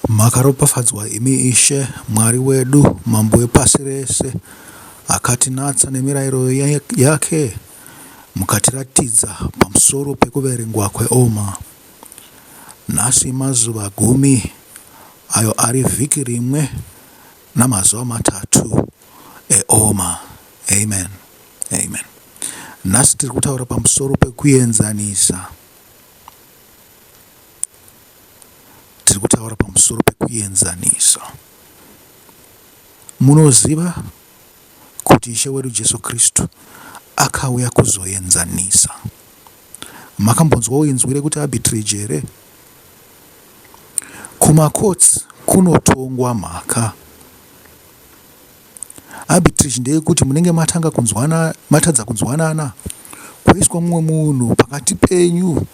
Makaropafadzwa imi Ishe, Mwari wedu, Mambo wepasi rese, akatinatsa nemirayiro yake, mukatiratidza pamusoro pekuverengwa kweOma. Nhasi mazuva gumi ayo ari vhiki rimwe namazuva matatu eOma. Amen. Amen. Nhasi tiri kutaura pamusoro pekuenzanisa. Tiri kutaura pamusoro pekuenzanisa. Munoziva kuti Ishe wedu Jesu Kristu akauya kuzoenzanisa. Makambonzwawo inzwi rekuti arbitrage here? Kumacourts kunotongwa mhaka. Arbitrage ndeyekuti munenge matanga kunzwana, matadza kunzwanana, kwoiswa mumwe munhu pakati penyu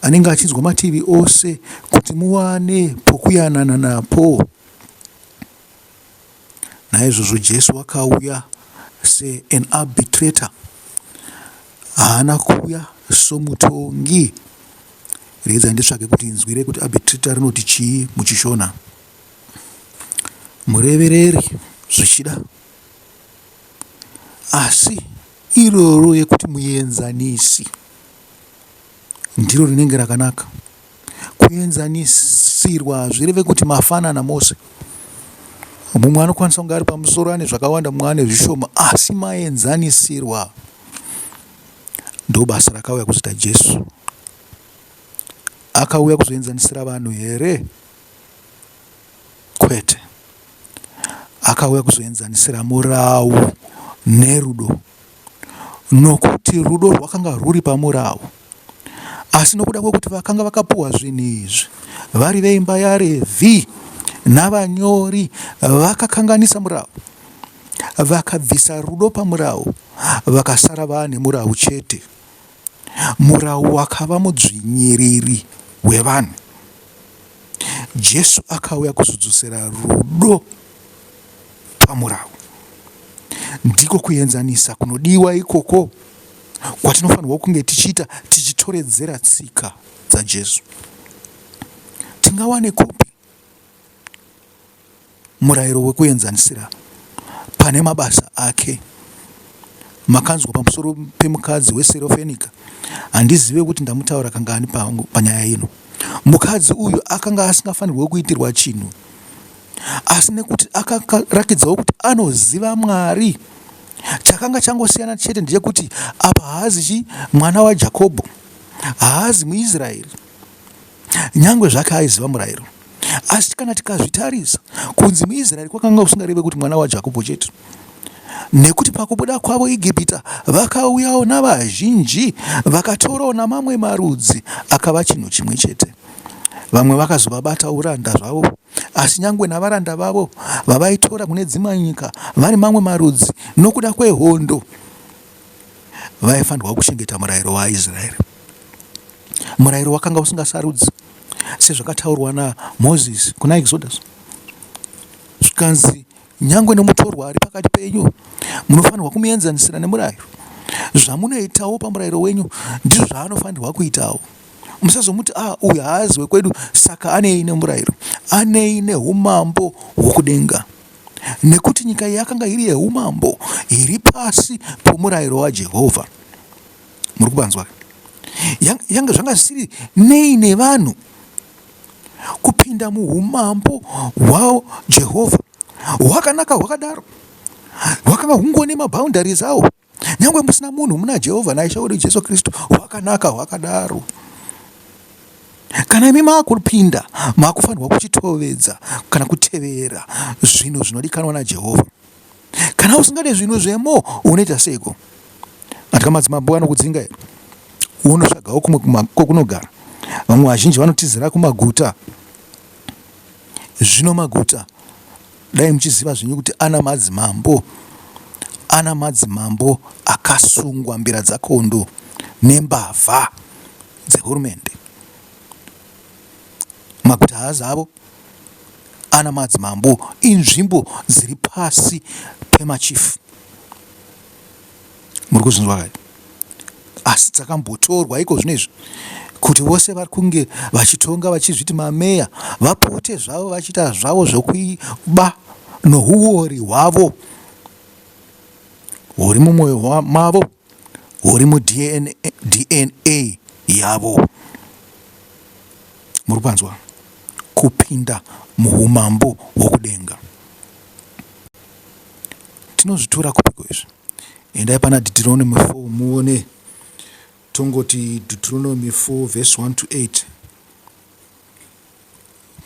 anenge achinzwa mativi ose kuti muwane pokuyanana napo. Naizvozvo Jesu wakauya se an arbitrator. Haana kuuya somutongi. Regedzai nditsvage kuti inzwi rekuti arbitrator rinoti chii muchiShona. Murevereri zvichida. Asi iroro yekuti muenzanisi ndiro rinenge rakanaka. Kuenzanisirwa hazvireve kuti mafanana mose. Mumwe anokwanisa kunge ari pamusoro ane zvakawanda, mumwe ane zvishoma, asi maenzanisirwa. Ndobasa rakauya kuzoita Jesu. Akauya kuzoenzanisira vanhu here? Kwete. Akauya kuzoenzanisira murau nerudo. Nokuti rudo rwakanga rwuri pamurau. Asi nokuda kwekuti vakanga vakapuwa zvinhu izvi vari veimba yaRevhi navanyori vakakanganisa murau, vakabvisa rudo pamurau, vakasara vaane murau chete. Murau wakava mudzvinyiriri wevanhu. Jesu akauya kuzodzosera rudo pamurau. Ndiko kuenzanisa kunodiwa ikoko kwatinofanirwa kunge tichiita tichitoredzera tsika dzaJesu. Tingawane kupi murayiro wekuenzanisira pane mabasa ake? Makanzwa pamusoro pemukadzi weSirofenika. Handizive kuti ndamutaura kangani panyaya ino. Mukadzi uyu akanga asingafanirwe kuitirwa chinhu, asi nekuti akarakidzawo kuti anoziva Mwari. Chakanga changosiyana chete ndechekuti apa haazi chi mwana waJakobho, haazi muIsraeri, nyangwe zvake aiziva murayiro. Asi kana tikazvitarisa, kunzi muIsraeri kwakanga kusingareve kuti mwana waJakobho chete, nekuti pakubuda kwavo Egipita vakauyawo navazhinji vakatorawo namamwe marudzi akava chinhu chimwe chete. Vamwe vakazovabata uranda zvavo, asi nyangwe navaranda vavo vavaitora kune dzimwe nyika vari mamwe marudzi nokuda kwehondo, vaifanirwa kuchengeta murayiro waIsraeri. Murayiro wakanga usingasarudzi sezvakataurwa naMozisi kuna Exodus, zvikanzi nyangwe nomutorwa ari pakati penyu munofanirwa kumuenzanisira nemurayiro. Zvamunoitawo pamurayiro wenyu ndizvo zvaanofanirwa kuitawo. Musazomuti ah, uyu haazi wekwedu saka anei nemurayiro, anei neumambo hwokudenga. Nekuti nyika iyi yakanga iri yeumambo iri pasi pomurayiro waJehovha. Muri kupanzwa? Yanga zvanga zvisiri nei nevanhu kupinda muumambo hwaJehovha hwakanaka hwakadaro, hwakanga hungone maboundaries awo. Nyangwe musina munhu muna Jehovha naIshe wedu Jesu Kristu, hwakanaka hwakadaro. Kana imi maakupinda, maakufanirwa kuchitovedza kana kutevera zvinhu zvinodikanwa naJehovha. Kana usingade zvinhu zvemo, unoita seiko? Atya madzimambo anokudzinga here? Unotsvagawo kumwe kwokunogara. Vamwe vazhinji vanotizira kumaguta. Zvino maguta Dai muchiziva zvenyu kuti ana madzimambo ana madzimambo akasungwa mbira dzakondo nembavha dzehurumende. Maguta haazi avo ana madzimambo inzvimbo dziri pasi pemachief. Muri kuzvinzwa kai? Asi dzakambotorwa iko zvino izvi. Kuti vose vari kunge vachitonga vachizviti mameya vapote zvavo vachiita zvavo zvokuba nohuwori hwavo huri mumwoyo mavo huri muDNA DNA yavo. Muri kupanzwa? Kupinda muumambo hwokudenga. Tinozvitora kupiko izvi? Endai pana Deuteronomy 4 muone. Tongoti Deuteronomy 4 verse 1 to 8.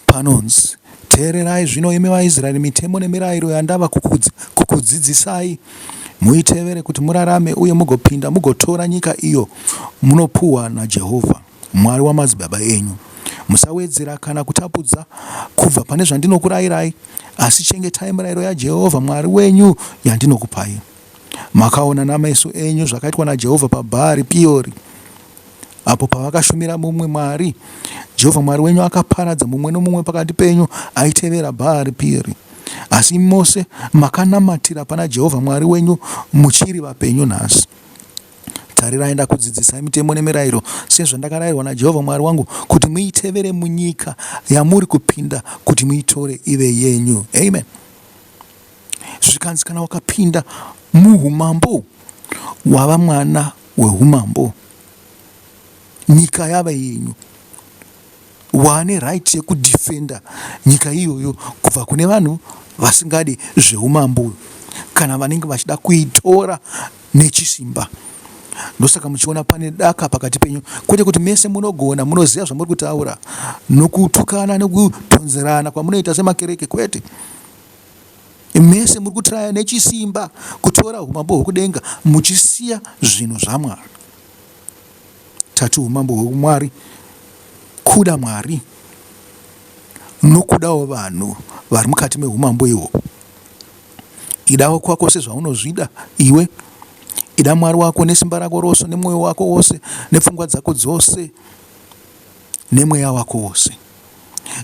Panonzi, Teererai zvino imi vaIsraeri mitemo nemirayiro yandava kukudzidzisai, muitevere kuti murarame uye mugopinda mugotora nyika iyo munopuhwa naJehovha, Mwari wamadzibaba enyu. Musawedzera kana kutapudza kubva pane zvandinokurayirai, asi chengetai mirayiro yaJehovha Mwari wenyu yandinokupai. Makaona nameso enyu zvakaitwa naJehovha paBhaari Peori. Apo pavakashumira mumwe mwari, Jehovha Mwari wenyu akaparadza mumwe nomumwe pakati penyu aitevera Bhaari Peori. Asi imi mose makanamatira pana Jehovha Mwari wenyu muchiri vapenyu nhasi. Tarirai, ndakudzidzisai mitemo nemirayiro sezvandakarayirwa naJehovha Mwari wangu kuti muitevere munyika yamuri kupinda kuti muitore ive yenyu. Amen. Zvikanzi kana wakapinda muhumambo wava mwana wehumambo, nyika yava yenyu. Waane right yekudefenda nyika iyoyo kubva kune vanhu vasingadi zveumambo kana vanenge vachida kuitora nechisimba. Ndosaka muchiona pane daka pakati penyu, kwete kuti mese munogona munoziva zvamuri kutaura nokutukana nekutonzerana kwamunoita semakereke, kwete. Mese muri kutraya nechisimba kutora umambo hwekudenga muchisiya zvinhu zvaMwari. Tati umambo hwekumwari kuda Mwari nokudawo vanhu vari mukati meumambo ihwohwo. Idawo kwako sezvaunozvida iwe. Ida Mwari wako nesimba rako rose nemwoyo wako wose nepfungwa dzako dzose nemweya wako wose.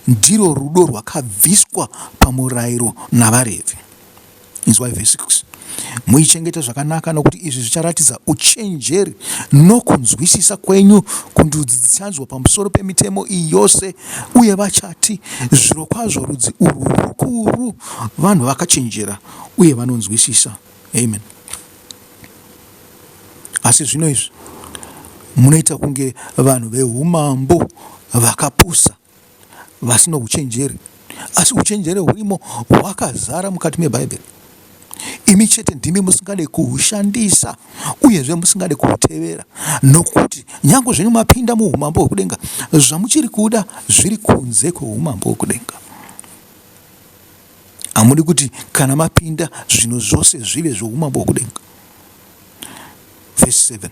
Ndiro rudo rwakabviswa pamurayiro navaRevhi. Inzwai vhesi 6. Muichengete zvakanaka nokuti izvi zvicharatidza uchenjeri nokunzwisisa kwenyu kundudzi dzichanzwa pamusoro pemitemo iyi yose, uye vachati, Zvirokwazvo rudzi urwu rukuru, vanhu vakachenjera uye vanonzwisisa. Amen. Asi zvino izvi munoita kunge vanhu veumambo vakapusa vasina uchenjeri, asi uchenjeri hurimo hwakazara mukati meBhaibheri. Imi chete ndimi musingade kuhushandisa uyezve musingade kuhutevera, nokuti nyange zvenyu mapinda muumambo hwekudenga, zvamuchiri kuda zviri kunze kweumambo hwekudenga. Hamudi kuti kana mapinda zvinhu zvose zvive zvoumambo hwokudenga. Vhesi 7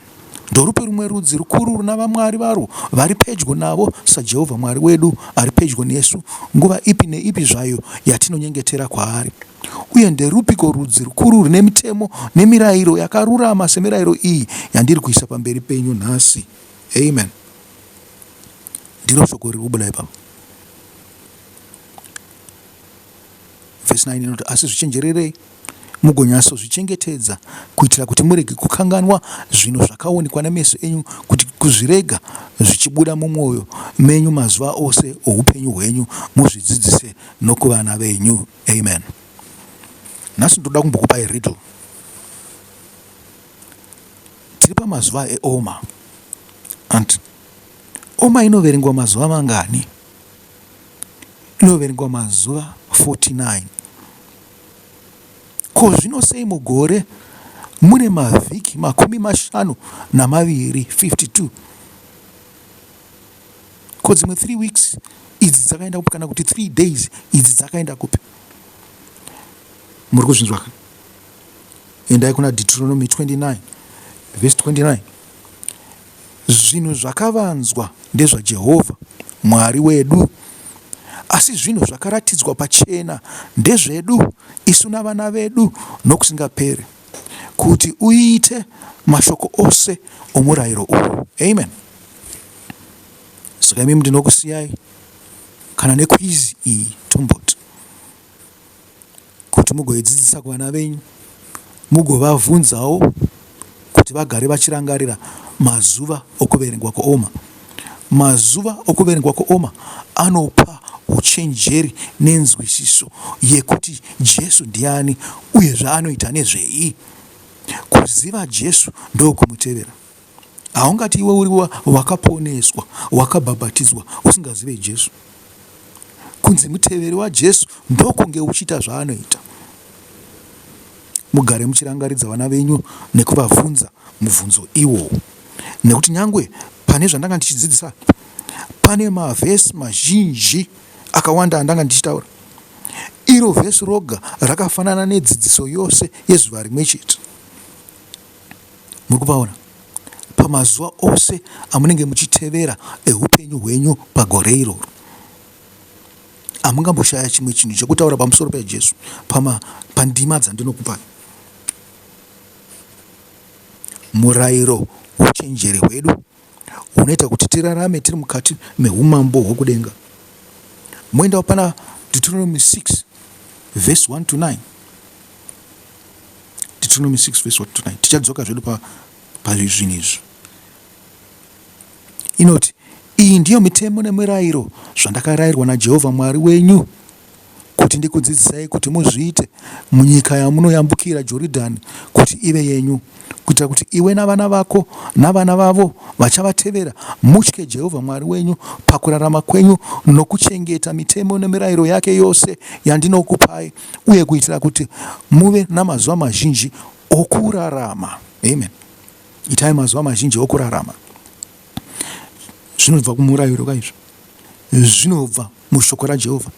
Ndorupi rumwe rudzi rukuru runa vamwari varwo vari pedyo navo saJehovha Mwari wedu ari pedyo nesu nguva ipi neipi zvayo yatinonyengetera kwaari? Uye nderupiko rudzi rukuru rune mitemo nemirayiro yakarurama semirayiro iyi yandiri kuisa pamberi penyu nhasi? Amen. Ndiro shoko riri kubuda ipapo. Vhesi 9 inoti, Asi zvichenjererei mugonyatsozvichengetedza, kuitira kuti murege kukanganwa zvinhu zvakaonekwa nemeso enyu, kuti kuzvirega zvichibuda mumwoyo menyu mazuva ose oupenyu hwenyu, muzvidzidzise nokuvana venyu. Amen. Nhasi ndoda kumbokupai riddle. Tiri pamazuva eoma. And oma inoverengwa mazuva mangani? Inoverengwa mazuva 49. Ko zvino sei mugore mune mavhiki 52, 52? Ko dzimwe 3 weeks idzi dzakaenda kupi kana kuti 3 days idzi dzakaenda kupi? Muri kuzvinzwa ka? Endai kuna Deuteronomy 29 verse 29. Zvinhu zvakavanzwa ndezvaJehovha Mwari wedu, asi zvinhu zvakaratidzwa pachena ndezvedu isu navana vedu nokusingaperi, kuti uite mashoko ose omurayiro uyu. Amen. Saka imimi ndinokusiyai kana nekwizi iyi tomboti kuti mugoidzidzisa kuvana venyu, mugovavhunzawo kuti vagare vachirangarira mazuva okuverengwa kweOma. Mazuva okuverengwa kweOma anopa uchenjeri nenzwisiso yekuti Jesu ndiani uye zvaanoita nezvei. Kuziva Jesu ndokumutevera. Haungati iwe uri wakaponeswa, wakabhabhatidzwa usingazive Jesu. Kunzi muteveri waJesu ndokunge uchiita zvaanoita. Mugare muchirangaridza vana venyu nekuvavhunza mubvunzo iwowo. Nekuti nyangwe pane zvandanga ndichidzidzisa pane mavhesi mazhinji akawanda andanga ndichitaura. Iro vhesi roga rakafanana nedzidziso yose yezuva rimwe chete. Muri kupaona? Pamazuva ose amunenge muchitevera eupenyu hwenyu pagore iroro, hamungamboshaya chimwe chinhu chekutaura pamusoro paJesu pama, pandima dzandinokupai. Murayiro huchenjeri hwedu hunoita kuti tirarame tiri mukati meumambo hwokudenga. Moendawo pana Deuteronomy 6 verse 1 to 9. Deuteronomy 6 verse 1 to 9. Tichadzoka zvedu pazvinhu izvi. Inoti, iyi ndiyo mitemo nemirayiro zvandakarayirwa naJehovha Mwari wenyu kuti ndikudzidzisai kuti muzviite munyika yamunoyambukira Joridhani kuti ive yenyu, kuitira kuti iwe navana vako navana vavo vachavatevera mutye Jehovha Mwari wenyu pakurarama kwenyu nokuchengeta mitemo nemirayiro yake yose yandinokupai, uye kuitira kuti muve namazuva mazhinji okurarama. Amen. Itai mazuva mazhinji okurarama. Zvinobva kumurayiro kaizvo, zvinobva mushoko raJehovha.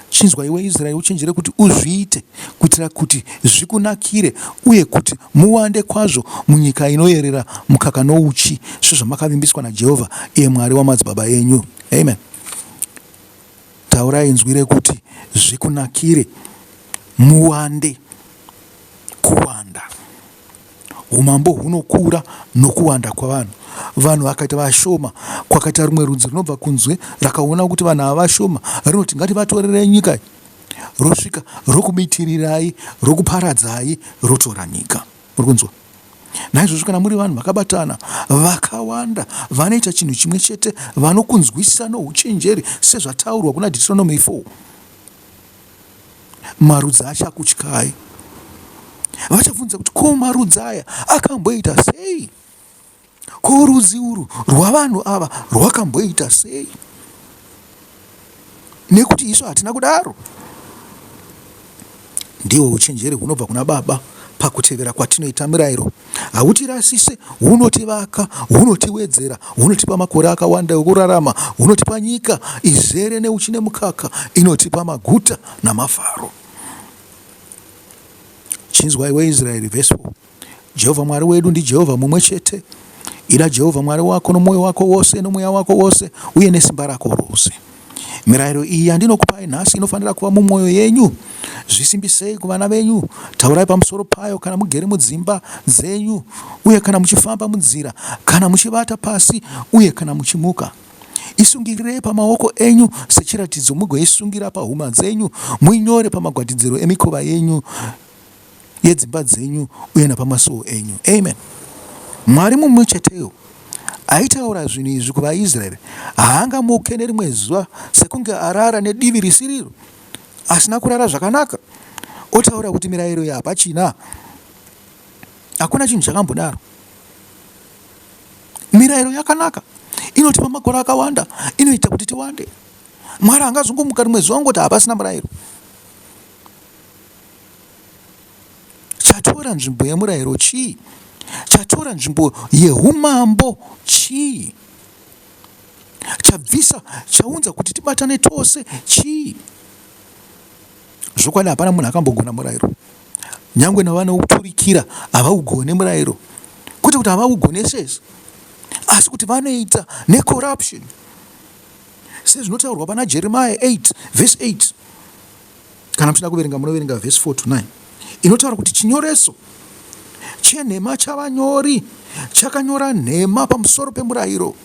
Chinzwa iwe Israeri, uchenjere kuti uzviite, kuitira kuti zvikunakire uye kuti muwande kwazvo munyika inoyerera mukaka nouchi, sezvamakavimbiswa naJehovha, iye Mwari wamadzibaba enyu. Amen. Taurai inzwi rekuti zvikunakire, muwande, kuwanda. Umambo hunokura nokuwanda kwavanhu. Vanhu vakaita vashoma, kwakaita rumwe rudzi runobva kunze rakaona kuti vanhu ava vashoma, rinoti ngativatorerei nyika iyi. Rosvika rokubitirirai, rokuparadzai, rotora nyika. Muri kunzwa? Naizvozvo kana muri vanhu vakabatana, vakawanda, vanoita chinhu chimwe chete, vanokunzwisisa nouchenjeri sezvataurwa kuna Deuteronomy 4, Marudzi achakutyai. Vachabvunza kuti ko marudzi aya akamboita sei? Ko rudzi urwu rwavanhu ava rwakamboita sei? Nekuti isu hatina kudaro. Ndihwo uchenjeri hunobva kuna Baba pakutevera kwatinoita mirayiro. Hautirasise, hunotivaka, hunotiwedzera, hunotipa makore akawanda ekurarama, hunotipa nyika izere neuchi nemukaka, inotipa maguta namafaro. Chinzwa iwe Israeri, vhesi 4. Jehovha Mwari wedu ndiJehovha mumwe chete. Ida Jehovha Mwari wako nomwoyo wako wose, nomweya wako wose, uye nesimba rako rose. Mirayiro iyi yandinokupai nhasi inofanira kuva mumwoyo yenyu. Zvisimbisei kuvana venyu, taurai pamusoro payo kana mugere mudzimba dzenyu, uye kana muchifamba munzira, kana muchivata pasi, uye kana muchimuka. Isungirirei pamaoko enyu sechiratidzo mugoisungira pahuma dzenyu, muinyore pamagwatidziro emikova yenyu yedzimba dzenyu uye napamasuo enyu. Amen. Mwari mumwe cheteyo aitaura zvinhu izvi kuvaIsraeri haangamuke nerimwe zuva sekunge arara nedivi risiriro, asina kurara zvakanaka, otaura kuti mirayiro iyi hapachina. Hakuna chinhu chakambodaro. Mirayiro yakanaka inotipa makore akawanda, inoita kuti tiwande. Mwari angazongomuka rimwe zuva ongoti hapasina murayiro. Chatora nzvimbo yemurayiro chii? Chatora nzvimbo yeumambo chii? Chabvisa, chaunza kuti tibatane tose chii? Zvokwadi hapana munhu akambogona murayiro. Nyangwe navanouturikira havaugone murayiro. Kwete kuti havaugonesesi, asi kuti vanoita necorruption. Sezvinotaurwa pana Jeremiah 8 verse 8. Kana muchida kuverenga munoverenga vhesi 4 to 9 inotaura kuti chinyoreso chenhema chavanyori chakanyora nhema pamusoro pemurayiro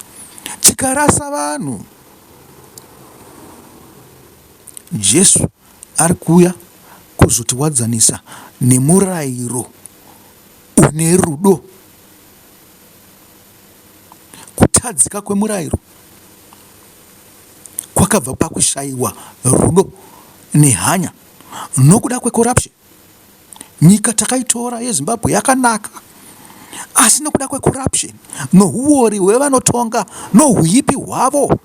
chikarasa vanhu. Jesu ari kuuya kuzotiwadzanisa nemurayiro une rudo. Kutadzika kwemurayiro. Kwakabva pakushaiwa rudo nehanya nokuda kwecorruption. Nyika takaitora yeZimbabwe yakanaka asi nokuda kwecorruption nohuwori hwevanotonga nohuipi hwavo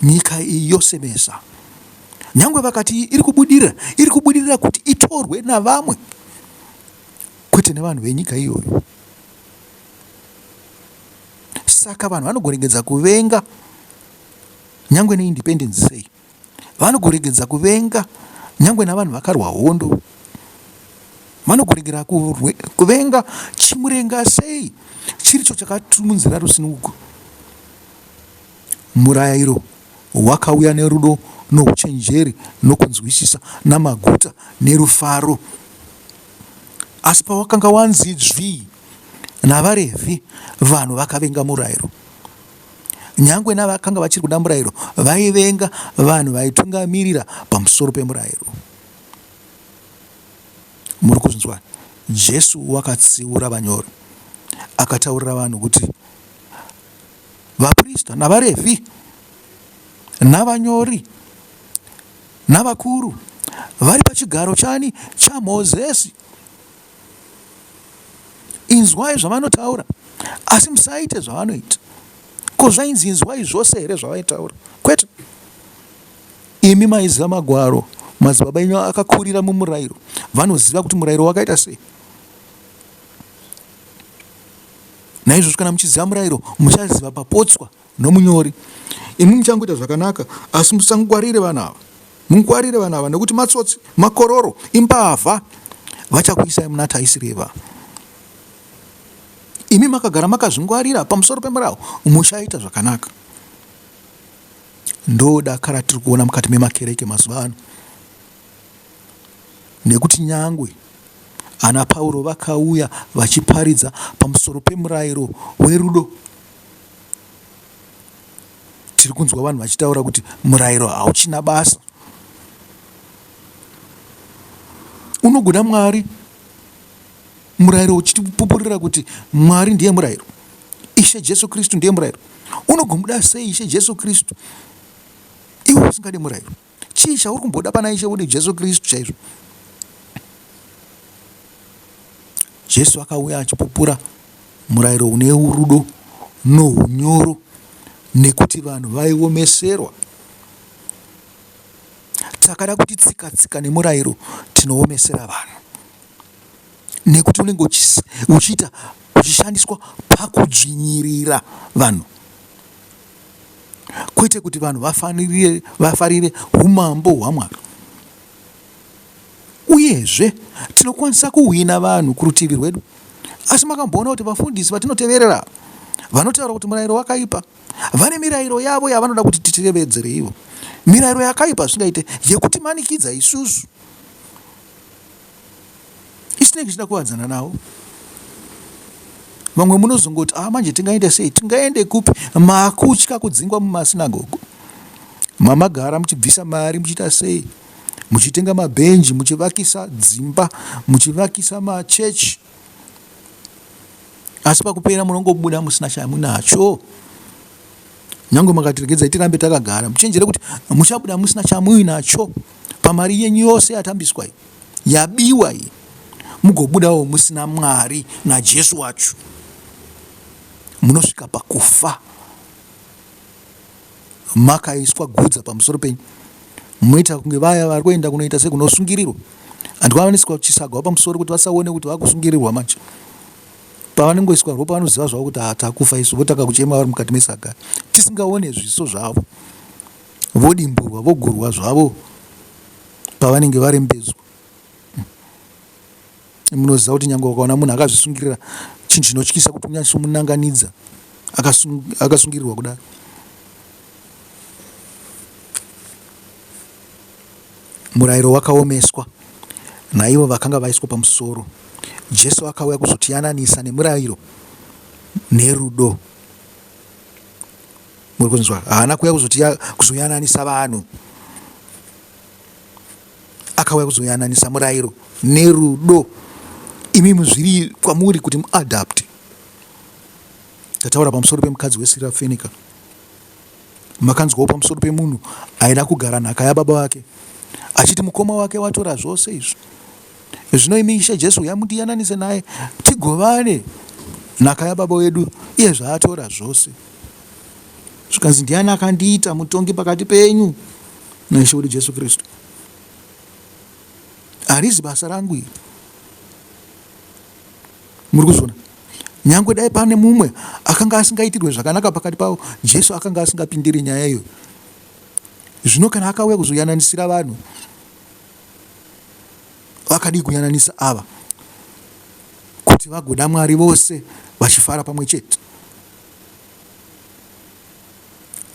nyika iyi yosemesa. Nyangwe vakati iri kubudirira, iri kubudirira kuti itorwe navamwe kwete nevanhu venyika iyoyo. Saka vanhu vanogoregedza kuvenga nyangwe neindependence sei. Vanogoregedza kuvenga nyangwe navanhu vakarwa hondo. Vanogoregera kuvenga chimurenga sei chiricho chakatiunzira rusununguko. Murayiro wakauya nerudo nouchenjeri nokunzwisisa namaguta nerufaro. Asi pawakanga wanzi dzvii navaRevhi, vanhu vakavenga murayiro. Nyangwe navakanga vachiri kuda murayiro, vaivenga vanhu vaitungamirira pamusoro pemurayiro. Muri kuzvinzwa? Jesu wakatsiura vanyori, akataurira vanhu kuti vaprista navaRevhi navanyori navakuru vari pachigaro chani chaMozisi. Inzwai zvavanotaura, asi musaite zvavanoita. Ko zvainzi inzwai zvose here zvavaitaura? Kwete. Imi maiziva magwaro, madzibaba enyu akakurira mumurayiro, vanoziva kuti murayiro wakaita sei. Naizvozvo kana muchiziva murayiro, muchaziva papotswa nomunyori. Imi muchangoita zvakanaka, asi musangwarire vanhu ava. Mungwarire vanhu ava nekuti matsotsi, makororo, imbavha. Vachakuisai muna taisireva. Imi makagara makazvingwarira pamusoro pemurau, muchaita zvakanaka. Ndodaka ratiri kuona mukati memakereke mazuva ano. Nekuti nyangwe ana Pauro vakauya vachiparidza pamusoro pemurayiro werudo, tiri kunzwa vanhu vachitaura kuti murayiro hauchina basa. Unogoda Mwari, murayiro uchitipupurira kuti Mwari ndiye murayiro, Ishe Jesu Kristu ndiye murayiro. Unogomuda sei Ishe Jesu Kristu iwe usingade murayiro? Chii chauri kumboda pana Ishe wedu Jesu Kristu chaizvo? Jesu akauya achipupura murayiro une rudo nohunyoro nekuti vanhu vaiomeserwa. Takada kuti tsika tsika nemurayiro tinoomesera vanhu nekuti unenge uchiita uchishandiswa pakudzvinyirira vanhu kwete kuti vanhu vafanire, vafarire umambo hwaMwari. Uyezve, tinokwanisa kuhwina vanhu kurutivi rwedu. Asi makamboona kuti vafundisi vatinoteverera vanotaura kuti murayiro wakaipa vane mirayiro yavo yavanoda kuti titevedzere ivo, mirayiro yakaipa zvisingaite yekutimanikidza isusu. Isu tinenge tichida kuwadzana navo. Vamwe munozongoti ah, manje tingaende sei? Tingaende kupi? Makutya kudzingwa mumasinagogo. Mamagara muchibvisa mari muchiita sei? Muchitenga mabhenji, muchivakisa dzimba, muchivakisa machechi. Asi pakupera munongobuda musina chamunacho. Nyange makati regedzai tirambe takagara, muchenjere kuti muchabuda musina chamuinacho pamari yenyu yose yatambiswa iyi, yabiwa iyi, mugobudawo musina Mwari naJesu wacho. Munosvika pakufa makaiswa gudza pamusoro penyu, moita kunge vaya vari kuenda kunoita sekunosungirirwa. Handikuvavaniswa chisagwa pamusoro kuti vasaone kuti vakusungirirwa manje. Pavanongoiswa ropa vanoziva zvavo kuti haa takufa isu votanga kuchema vari mukati mesaga tisingaone zviso zvavo vodimburwa vogurwa zvavo pavanenge varembedzwa. Munoziva kuti nyangwe ukaona munhu akazvisungirira chinhu chinotyisa kuti unyatsomunanganidza akasungirirwa kudaro. Murayiro wakaomeswa naivo vakanga vaiswa pamusoro. Jesu akauya kuzotiyananisa nemurayiro nerudo. Muri kunzwa? Haana kuuya kuzoyananisa vanhu. Akauya kuzoyananisa murayiro nerudo. Imi zviri kwamuri kuti muadapte. Tataura pamusoro pemukadzi weSirafenika. Makanzwawo pamusoro pemunhu aida kugara nhaka yababa vake, achiti mukoma wake watora zvose izvi. Zvino imi Ishe Jesu uyai mundiyananise naye tigovane nhaka yababa wedu iye zvaatora zvose. Zvikanzi ndiani akandiita mutongi pakati penyu naIshe wedu Jesu Kristu? Harizi basa rangu iri. Muri kuzviona? Nyangwe dai pane mumwe akanga asingaitirwe zvakanaka pakati pavo, Jesu akanga asingapindiri nyaya iyoyo. Zvino kana akauya kuzoyananisira vanhu, vakadii kuyananisa ava kuti vagoda Mwari vose vachifara pamwe chete?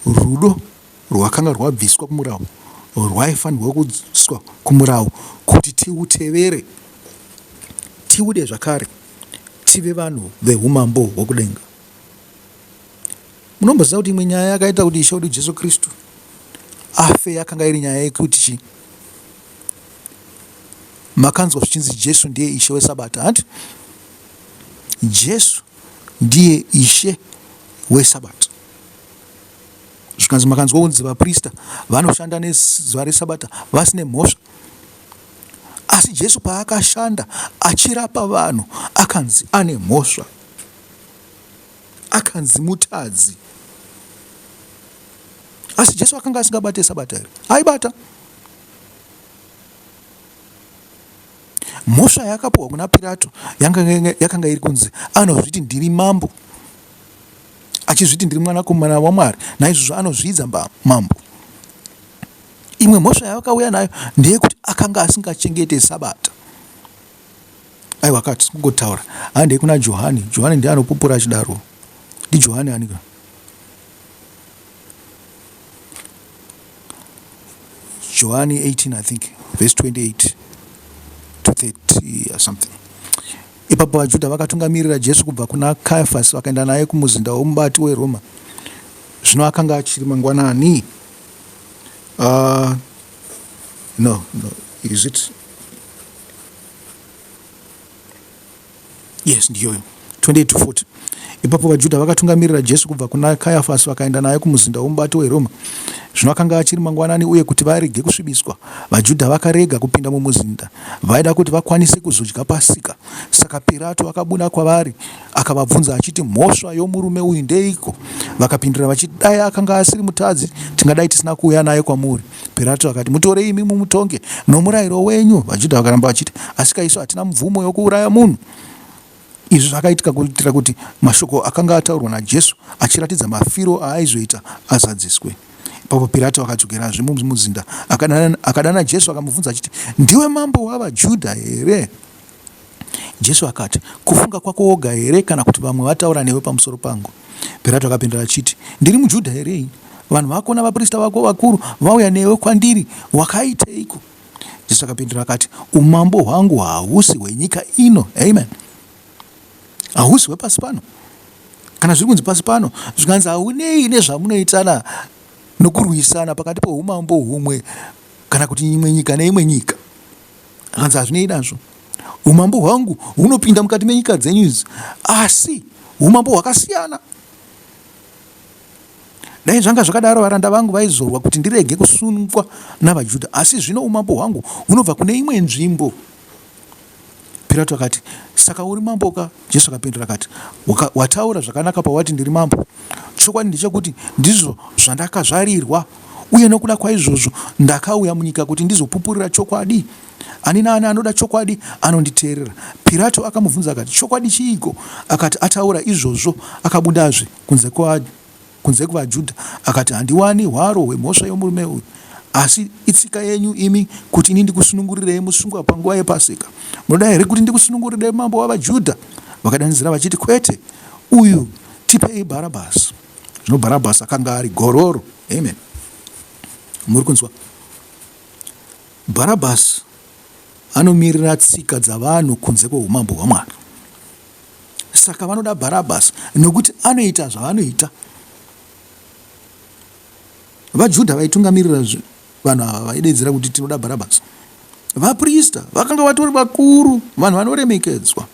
Rudo rwakanga rwabviswa kumurau rwaifanirwa kuiswa kumurau kuti tiutevere, tiude zvakare, tive vanhu veumambo hwokudenga. Munomboziva kuti imwe nyaya yakaita kuti Ishe wedu Jesu Kristu afe yakanga iri nyaya yekuti chii? Makanzwa zvichinzi Jesu ndiye Ishe weSabata, hanti? Jesu ndiye Ishe weSabata. Zvikanzi makanzwa kunzi vaprista vanoshanda nezuva reSabata vasine mhosva. Asi Jesu paakashanda achirapa vanhu akanzi ane mhosva. Akanzi mutadzi. Asi Jesu akanga asingabate Sabata here? Aibata. Mhosva yakapiwa kuna Pirato yakanga iri kunzi anozviti ndiri mambo, achizviti ndiri mwanakomana waMwari, naizvozvo anozviidza mambo. Imwe mhosva yavakauya nayo ndeyekuti akanga asingachengete Sabata. Aiwa akati kungotaura handei kuna Johani. Johani ndiye anopupura achidaro. NdiJohani anika? Johani 18 I think verse 28 to 30 or something. Ipapo vaJudha vakatungamirira Jesu kubva kuna Kayafasi vakaenda naye kumuzinda womubati weRoma. Zvino akanga achiri mangwanani. No, no, is it? Yes, ndiyoyo. 28 to 40. Ipapo vaJudha vakatungamirira Jesu kubva kuna Kayafasi vakaenda naye kumuzinda womubati weRoma. Zvino akanga achiri mangwanani uye kuti varege kusvibiswa, vaJudha vakarega kupinda mumuzinda. Vaida kuti vakwanise kuzodya Pasika. Saka Pirato akabuda kwavari akavabvunza achiti, Mhosva yomurume uyu ndeiko? Vakapindura vachiti, Dai akanga asiri mutadzi, tingadai tisina kuuya naye kwamuri. Pirato akati, Mutorei imi mumutonge nomurayiro wenyu. VaJudha vakaramba vachiti, Asika isu hatina mvumo yokuuraya munhu. Izvi zvakaitika kuitira kuti mashoko akanga ataurwa naJesu achiratidza mafiro aaizoita azadziswe. Ipapo Pirato akadzokerazve mumuzinda, akadana, akadana Jesu akamubvunza achiti, Ndiwe mambo wavaJudha here? Jesu akati, Kufunga kwako woga here kana kuti vamwe vataura newe pamusoro pangu? Pirato akapindura achiti, Ndiri muJudha here ini? Vanhu vako navaprista vako vakuru vauya newe kwandiri, wakaiteiko? Jesu akapindura akati, Umambo hwangu hahusi hwenyika ino. Amen. Hahusi hwepasi pano. Kana zviri kunzi pasi pano, zvikanzi haunei nezvamunoitana nokurwisana pakati poumambo humwe kana kuti imwe nyika neimwe nyika. Akanzi hazvinei nazvo. Umambo hwangu hunopinda mukati menyika dzenyu idzi, asi umambo hwakasiyana. Dai zvanga zvakadaro, varanda vangu vaizorwa kuti ndirege kusungwa navaJudha, asi zvino umambo hwangu hunobva kune imwe nzvimbo. Pirato akati, Saka uri mambo ka? Jesu akapindura akati, Wataura zvakanaka pawati ndiri mambo. Chokwadi ndechekuti ndizvo zvandakazvarirwa, uye nokuda kwaizvozvo ndakauya munyika kuti ndizopupurira chokwadi. Ani naani anoda chokwadi anonditeerera. Pirato akamubvunza akati, Chokwadi chiiko? Akati ataura izvozvo, akabudazve kunze kwa kunze kuvaJudha akati, Handiwani hwaro hwemhosva yomurume uyu. Asi itsika yenyu imi kuti ini ndikusunungurirei musungwa panguva yePasika. Munoda here kuti ndikusunungurirei mambo wavaJudha? Vakadanidzira vachiti, Kwete, uyu tipei Bharabhasi. Zvino Bharabhasi akanga ari gororo. Amen. Muri kunzwa? Bharabhasi anomirira tsika dzavanhu kunze kweumambo hwaMwari. Saka vanoda Bharabhasi nokuti anoita zvavanoita. VaJudha vaitungamirira vanhu ava vaidaidzira kuti tinoda Bharabhasi. Vaprista vakanga vatori vakuru, vanhu vanoremekedzwa,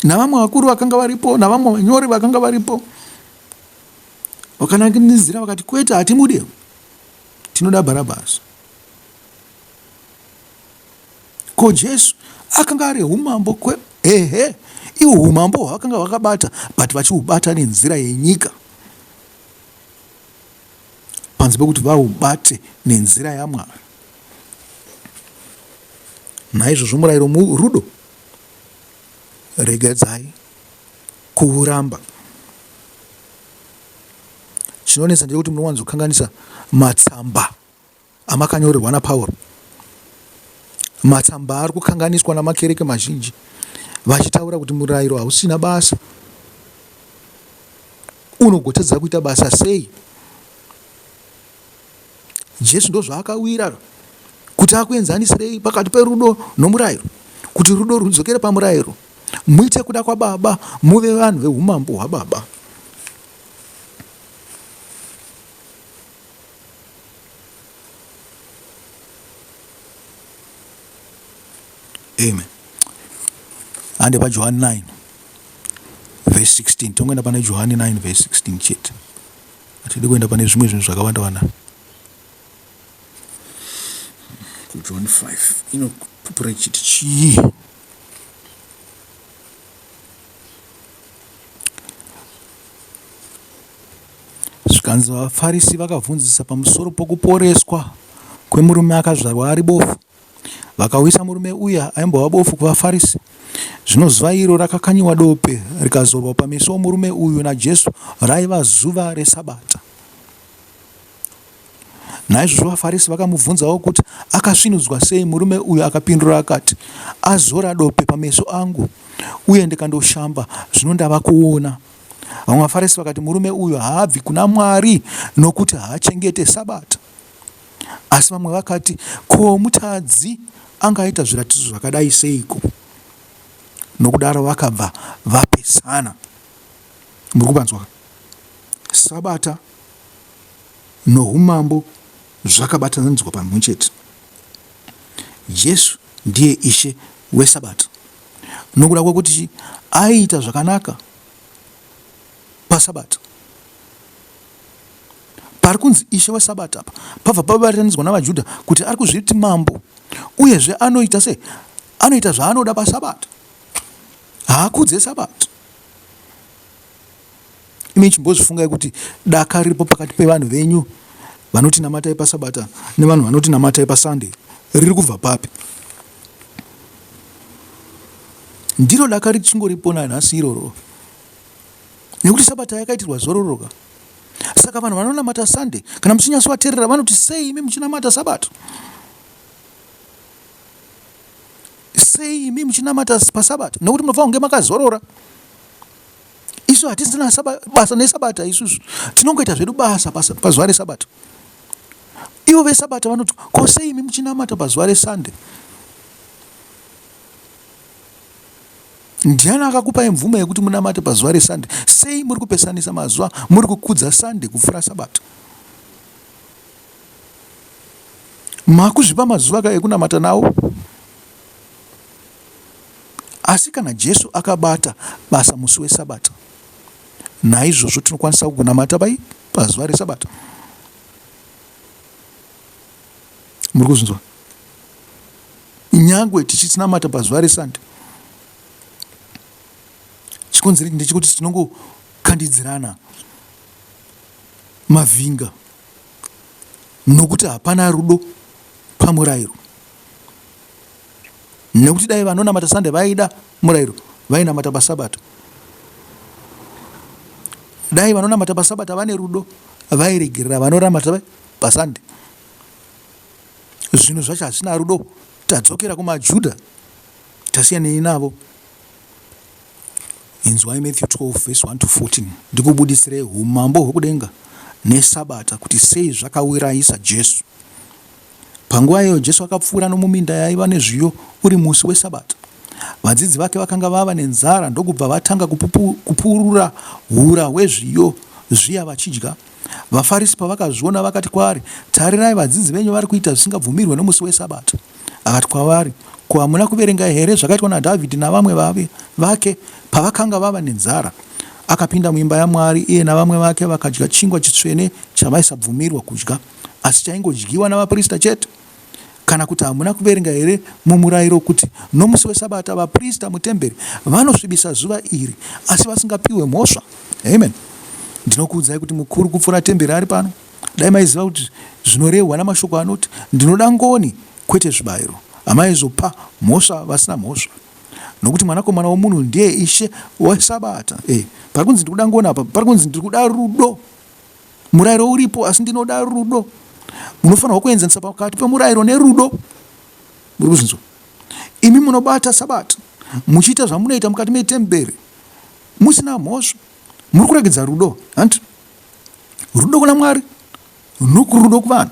navamwe vakuru vakanga varipo, navamwe vanyori vakanga varipo. Vakanangidzira vakati, Kwete, hatimudi, tinoda Bharabhasi. Ko Jesu akanga ari umambo kwe ehe iwo umambo hwakanga hwakabata but vachiubata nenzira yenyika panze pekuti vaubate nenzira yaMwari. Naizvozvo murayiro rudo regedzai kuuramba. Chinonetsa ndechekuti munowanzokanganisa matsamba amakanyorerwa naPauro. Matsamba ari kukanganiswa namakereke mazhinji vachitaura kuti murayiro hausina basa. Unogotadza kuita basa sei? Jesu ndozvaakawira kuti akuenzanisirei pakati perudo nomurayiro, kuti rudo rudzokere pamurayiro, muite kuda kwaBaba, muve vanhu veumambo hwaBaba. Amen. Hande paJohani 9 verse 16 tongoenda pane Johani 9 verse 16 chete. Hatidi kuenda pane zvimwe zvinhu zvakawanda wanda. KuJohn 5 inopupura ichiti chii? Zvikanzi vaFarisi vakabvunzisa pamusoro pokuporeswa kwemurume akazvarwa ari bofu. Vakauyisa murume uya aimbova bofu kuvaFarisi. Zvino zuva iro rakakanyiwa dope rikazorwa pameso omurume uyu naJesu raiva zuva reSabata. Naizvozvo vaFarisi vakamubvunzawo kuti akasvinudzwa sei murume uyu akapindura akati, Azora dope pameso angu uye ndikandoshamba zvino ndava kuona. Vamwe vaFarisi vakati, Murume uyu haabvi kuna Mwari nokuti haachengete Sabata. Asi vamwe vakati, Ko mutadzi angaita zviratidzo zvakadai seiko? Nokudaro vakabva vapesana. Muri kupanzwa? Sabata noumambo zvakabatanidzwa pamwe chete. Jesu ndiye Ishe weSabata nokuda kwekuti aiita zvakanaka paSabata. Pari kunzi Ishe weSabata apa pabva pabatanidzwa navaJudha kuti ari kuzviti mambo uyezve anoita se anoita zvaanoda paSabata. Haakudze Sabata. Imi chimbozvifungai kuti daka riripo pakati pevanhu venyu vanoti namatai paSabata nevanhu vanoti namatai paSunday riri kubva papi? Ndiro daka richingoripo nanhasi iroro nekuti Sabata yakaitirwa zororo ka. Saka vanhu vanonamata Sunday kana muchinyatsovaterera vanoti sei imi muchinamata Sabata? Sei imi muchinamata paSabata? Nekuti munofanira kunge makazorora. Isu hatisina basa neSabata isusu. Tinongoita zvedu basa pazuva reSabata. Ivo veSabata vanoti ko sei imi muchinamata pazuva reSunday? Ndiani akakupai mvumo yekuti munamate pazuva reSunday? Sei muri kupesanisa mazuva muri kukudza Sunday kupfuura Sabata? Makuzvipa mazuva ka ekunamata nawo? Asi kana Jesu akabata basa musi weSabata, naizvozvo tinokwanisa kugunamata pai pazuva reSabata. Muri kuzvinzwa? Nyangwe tichinamata pazuva reSunday, chikonzero ndechekuti tinongokandidzirana mavhinga nokuti hapana rudo pamurayiro. Nekuti dai vanonamata Sunday vaida murayiro vainamata paSabata. Dai vanonamata paSabata vane rudo vairegerera vanonamata paSunday. Zvinhu zvacho hazvina rudo. Tadzokera kumaJuda tasiyanei navo. Inzwai Matthew 12 verse 1 to 14 ndikubudisirei umambo hwekudenga nesabata kuti sei zvakawirayisa Jesu. Panguva iyoyo Jesu akapfuura nomuminda yaiva nezviyo uri musi weSabata. Vadzidzi vake vakanga vava nenzara ndokubva vatanga kupurura hura hwezviyo zviya vachidya. VaFarisi pavakazviona vakati kwaari, Tarirai, vadzidzi venyu vari kuita zvisingabvumirwe nomusi weSabata. Akati kwavari, Ko hamuna kuverenga here zvakaitwa naDhavhidhi navamwe vake pavakanga vava nenzara? Akapinda muimba yaMwari, iye navamwe vake vakadya chingwa chitsvene chavaisabvumirwa kudya, asi chaingodyiwa navaprista chete. Kana kuti hamuna kuverenga here mumurayiro kuti nomusi weSabata vaprista mutemberi vanosvibisa zuva iri asi vasingapiwe mhosva? Amen. Ndinokuudzai kuti mukuru kupfuura temberi ari pano. Dai maiziva kuti zvinorehwa namashoko anoti, Ndinoda ngoni, kwete zvibayiro, hamaizopa mhosva vasina mhosva. Nokuti Mwanakomana womunhu ndiye Ishe weSabata. E, pari kunzi ndikuda ngoni apa, pari kunzi ndiri kuda rudo. Murayiro uripo, asi ndinoda rudo. Munofanirwa kuenzanisa pakati pemurayiro nerudo. Muri kuzvinzwa? Imi munobata Sabata, muchiita zvamunoita mukati metemberi, musina mhosva. Muri kuregedza rudo, hanti? Rudo kuna Mwari nokurudo kuvanhu.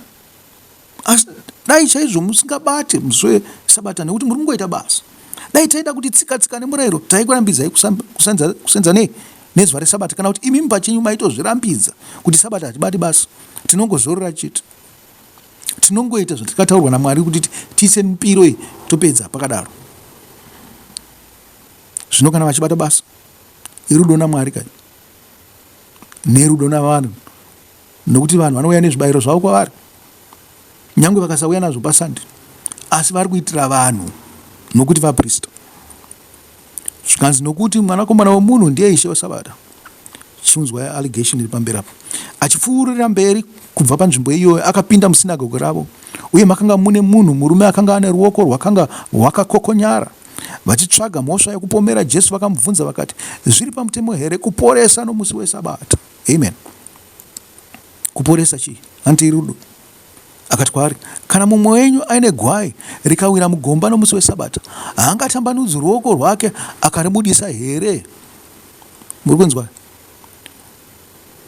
Asi dai chaizvo musingabate musi weSabata nekuti muri kungoita basa. Dai taida kuti tsika tsika nemurayiro taikurambidzai kusenza, kusenza nei nezuva reSabata kana kuti imimi pachenyu maitozvirambidza kuti Sabata hatibati basa tinongozorora chete. Tinongoita zvatikataurwa naMwari kuti tiise mipiro iyi topedza pakadaro. Zvino kana vachibata basa irudo naMwari kai nerudo navanhu nokuti vanhu vanouya nezvibayiro zvavo kwavari nyange vakasauya nazvo pasande asi vari kuitira vanhu nokuti vaprista zvikanzi nokuti mwanakomana wemunhu ndiye ishe wesabata chiunzwa allegation iri pamberi apo achipfuurira mberi kubva panzvimbo iyoyo akapinda musinagoge ravo uye makanga mune munhu murume akanga ane ruoko rwakanga rwakakokonyara vachitsvaga mhosva yekupomera jesu vakamubvunza vakati zviri pamutemo here kuporesa nomusi wesabata Amen. Kuporesa chii? Hanti rudo. Akati kwaari, kana mumwe wenyu aine gwai rikawira mugomba nomusi weSabata, haangatambanudzi ruoko rwake akaribudisa here? Muri kunzwa?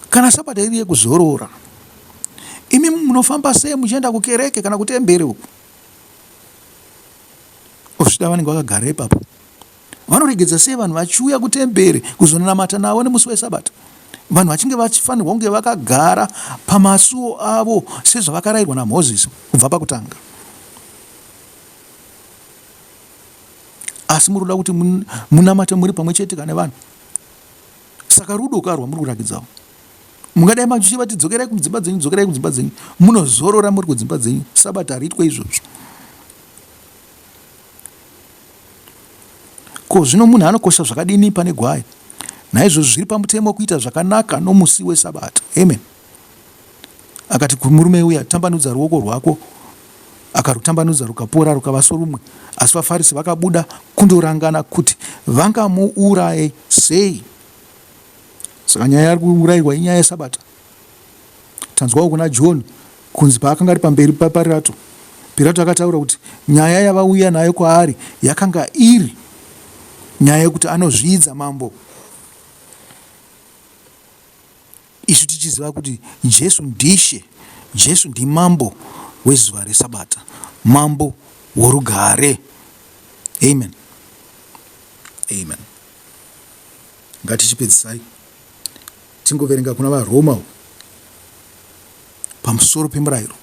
Kana Sabata iri yekuzorora, imi munofamba sei muchienda kukereke kana kutemberi uku? Zvichida vanenge vakagara ipapo. Vanoregedza sei vanhu vachiuya kutemberi kuzonamata navo nemusi weSabata? Vanhu vachinge vachifanirwa kunge vakagara pamasuo avo sezvavakarayirwa naMozisi kubva pakutanga. Asi muri kuda kuti munamate muri pamwe chete kana vanhu. Saka rudo ka rwamuri kurakidzawo. Mungadai machichivati dzokerai kudzimba dzenyu, dzokerai kudzimba dzenyu. Munozorora muri kudzimba dzenyu. Sabata hariitwe izvozvo. Ko zvino munhu anokosha zvakadini pane gwai? Naizvozvo zviri pamutemo kuita zvakanaka nomusi weSabata. Amen. Akati kumurume uya, tambanudza ruoko rwako. Akarutambanudza rukapora rukava sorumwe. Asi vaFarisi vakabuda kundorangana kuti vangamuuraye sei. Saka nyaya yari kuurayirwa inyaya yeSabata. Tanzwawo kuna John kunzi paakanga ari pamberi paPirato, Pirato akataura kuti nyaya yavauya nayo kwaari yakanga iri nyaya yekuti anozviidza mambo. Isu tichiziva kuti Jesu ndishe, Jesu ndimambo wezuva reSabata, mambo worugare. Amen. Amen. Ngatichipedzisai. Tingoverenga kuna vaRoma uku pamusoro pemurayiro.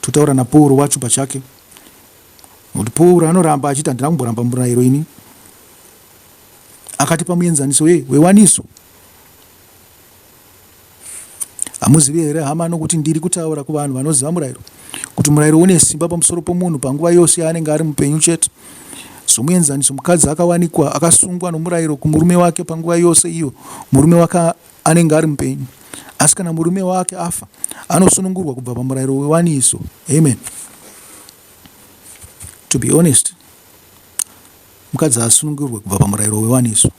Totaura naPauro wacho pachake. Nokuti Pauro anoramba achiti handina kumboramba murayiro ini. Akatipa muenzaniso wewaniso. Hamuzivi here hama nokuti ndiri kutaura kuvanhu vanoziva murayiro kuti murayiro une simba pamusoro pomunhu panguva yose yaanenge ari mupenyu chete. Somuenzaniso, mukadzi akawanikwa akasungwa nomurayiro kumurume wake panguva yose iyo murume wake anenge ari mupenyu. Asi kana murume wake afa, anosunungurwa kubva pamurayiro wewaniso. Amen. To be honest, mukadzi haasunungurwe kubva pamurayiro wewaniso.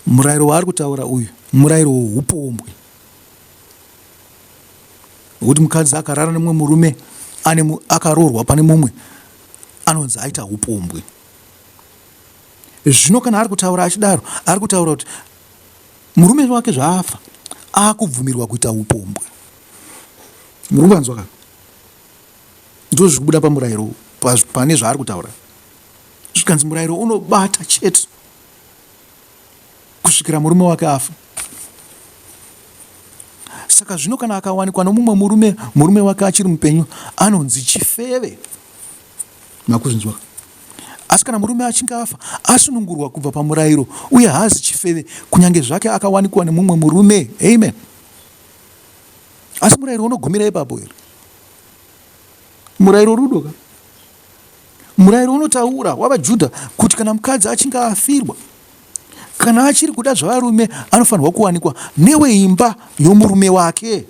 Murayiro waari kutaura uyu murayiro weupombwe wekuti mukadzi akarara nemumwe murume ane akaroorwa pane mumwe anonzi aita upombwe. Zvino kana ari kutaura achidaro ari kutaura kuti murume wake zvaafa akubvumirwa kuita upombwe. Muri kuvanzwa ka? Ndozvikubuda pamurayiro pane zvaari kutaura. Zvikanzi murayiro unobata chete kusvikira murume wake afa. Saka zvino kana akawanikwa nomumwe murume, murume wake achiri mupenyu, anonzi chifeve. Makuzvinzwa? Asi kana murume achinge afa, asunungurwa kubva pamurayiro uye haazi chifeve kunyange zvake akawanikwa nemumwe murume. Amen. Asi murayiro unogumira ipapo here? Murayiro rudo ka? Murayiro unotaura wavaJudha kuti kana mukadzi achinge afirwa, kana achiri kuda zvavarume anofanirwa kuwanikwa neweimba yomurume wake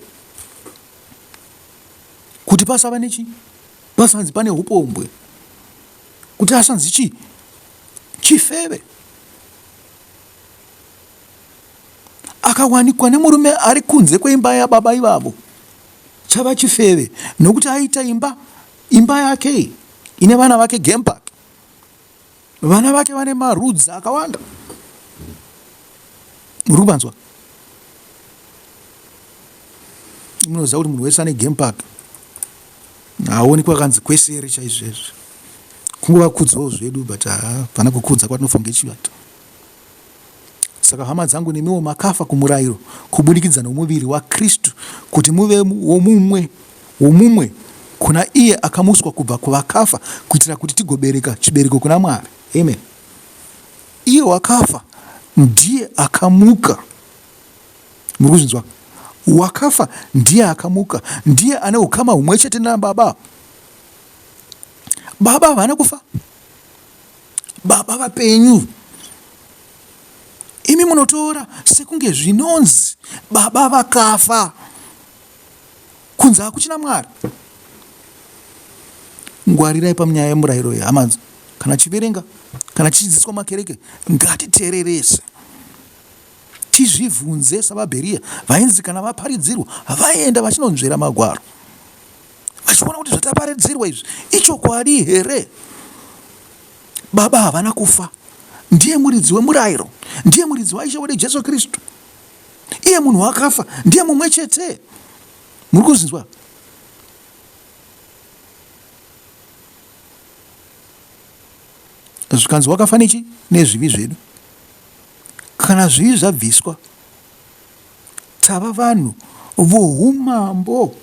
kuti pasava nechi pasanzi pane upombwe kuti asanzi chii chifeve akawanikwa nemurume ari kunze kweimba yababa ivavo chava chifeve nokuti aita imba imba yake ine vana vake game park vana vake vane marudzi akawanda muri kuvanzwa munoziva kuti munhu wese ane game park haaonekwi akanzi kwesere chaizvezvi kungovakudzawo zvedu but hapana kukudza kwatinofunga ichivata Saka hama dzangu, nemiwo makafa kumurayiro kubudikidza nomuviri waKristu, kuti muve womumwe womumwe kuna iye akamuswa kubva kuvakafa, kuitira kuti tigobereka chibereko kuna Mwari. Amen. Iye wakafa ndiye akamuka. Muri kuzvinzwa? Wakafa ndiye akamuka, ndiye ane ukama humwe chete nababa. Baba havana kufa. Baba vapenyu. Imi munotora sekunge zvinonzi baba vakafa. Kunze hakuchina Mwari. Ngwarirai panyaya yemurayiro iyi hama kana chiverenga kana chichidzidziswa makereke ngatitererese tizvibvunze savabheriya vainzi kana vaparidzirwa vaienda vachinonzvera magwaro vachiona kuti zvataparidzirwa izvi ichokwadi here baba havana kufa ndiye muridzi wemurayiro ndiye muridzi waishe wedu jesu kristu iye munhu wakafa ndiye mumwe chete muri kuzvinzwa zvikanzi wakafa nechi nezvivi zvedu kana zvivi zvabviswa tava vanhu voumambo